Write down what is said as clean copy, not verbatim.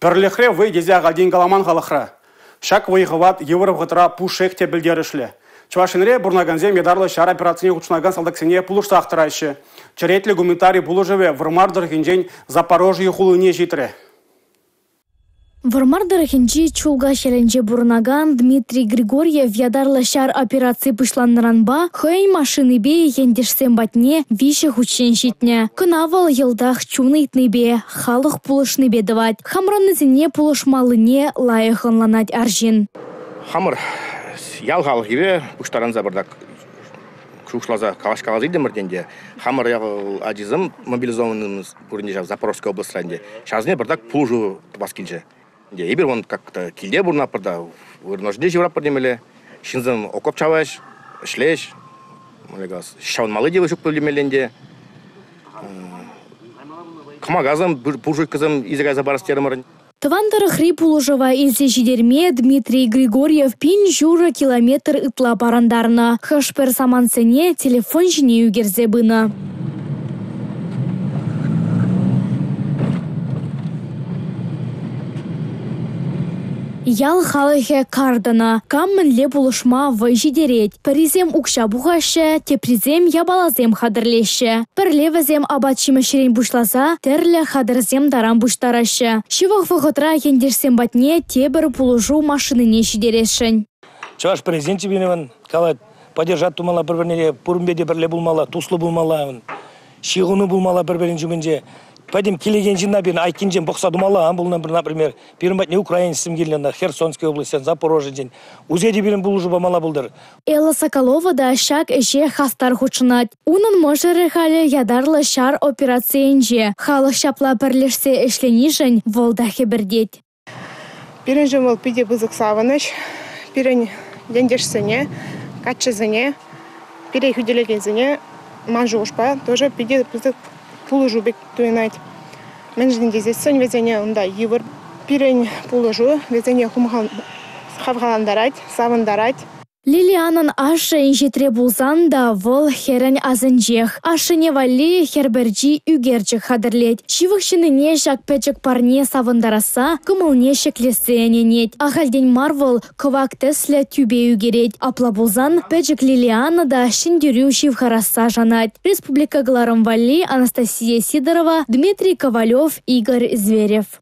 Пӗрлӗхре вӑй тесе ахальтен каламан халӑхра. Ҫак вӑй-хӑват йывӑр вӑхӑтра пушшех те пӗлтерӗшлӗ. Чӑваш Енре пурӑнакансем ятарлӑ ҫар операцине хутшӑнакан салтаксене пулӑшсах тӑраҫҫӗ. Черетлӗ гуманитари пулӑшӑвӗ Вӑрмар тӑрӑхӗнчен Запорожье хулине ҫитрӗ. Вӑрмар тӑрӑхӗнчи Чулкаҫ ялӗнче пурӑнакан Дмитрий Григорьев ятарлӑ ҫар операци пуҫланнӑранпа хӑйӗн машинипе ентешсем патне 3 хутчен ҫитнӗ. Кӑна вӑл йӑлтах чун ыйтнипе, халӑх пулӑшнипе тӑвать. Хамӑрӑннисене пулӑшмаллине лайӑх ӑнланать арҫын. Хамӑр ял халӑхӗпе пуҫтарӑнса пӗртак шухӑшласа калаҫкаласа илтӗмӗр те ӗнтӗ. Хамӑр ял ачисем мобилизованный пурин ҫав Запорожская облаҫра ӗнтӗ. Ҫавсене пӗртак пулӑшу тӑвас килчӗ. Эпир вон как-то килте пурӑнатпӑр та, вырӑн ӑшӗнче ҫывӑратпӑр темелле. Ҫынсем окоп чаваҫ, ӗҫлеҫ. Ҫавӑнмалли те ҫук пуль ӗнтӗ. Кӑмакасем, буржуйкӑсем илсе кайса парас терӗмӗр. Тӑван тӑрӑхри пулӑшӑва илсе ҫитерме Дмитрий Григорьев 1500 километр ытла парӑнтарнӑ. Хӑш-пӗр самантсене телефон ҫине ӳкерсе пынӑ. Ял халӑхӗ кар тӑнӑ. Кам мӗнле пулӑшма вӑй ҫитерет. Пӗрисем укҫа пухаҫҫӗ, теприсем япаласем хатӗрлеҫҫӗ. Пӗрле вӗсем апат-ҫимӗҫрен пуҫласа тӗрлӗ хатӗрсем таран пуҫтараҫҫӗ. Ҫывӑх вӑхӑтра ентешсем патне тепӗр пулӑшу машинине ҫитересшӗн. Чӑваш президенчӗ пирӗн калать, поддержать тумалла пӗр-пӗрне, пуринпе те пӗрле пулмалла, туслӑ пулмалла, ҫыхӑну пулмалла пӗр-пӗрин ҫумӗнче. Пӗтӗм килекен ҫынна пирӗн айккинчен пӑхса тумалла ан пулнӑ, например, пирӗн патне украинецсем килнӗ, Херсонской областьтен, Запорожьеден. Усе те пирӗн пулӑшу памалла пултӑр. Элла Соколова та ҫак ӗҫе хастар хутшӑнать. Унӑн мӑшӑрӗ халӗ ятарлӑ ҫар операцийӗнче. Халӑх ҫапла пӗрлешсе ӗҫленишӗн вӑл та хӗпӗртет. Пирӗншӗн вӑл питӗ пысӑк савӑнӑҫ. Пирӗн ентешсене, каччӑсене, пире хӳтӗлекенсене, ман шухӑшпа, тоже питӗ пысӑк пулӑшу пек туйӑнать. Мӗншӗн тесессӗн вӗсене унта йывӑр. Пирӗн пулӑшу вӗсене хавхалантарать, савӑнтарать. Лилианӑн ашшӗ инҫетре пулсан та вӑл хӗрӗн асӗнчех. Ашшӗне валли хӗр пӗрчи ӳкерчӗк хатӗрлет. Ҫывӑх ҫыннине ҫак пӗчӗк парне савӑнтарасса, кӑмӑлне ҫӗклессе ӗненет. Ахальтен мар вӑл кӑвак тӗслӗ тӳпе ӳкерет. Апла пулсан пӗчӗк Лилиана та ҫӗнтерӳ ҫывхарасса шанать. Республика кӑларӑм валли Анастасия Сидорова, Дмитрий Ковалев, Игорь Зверев.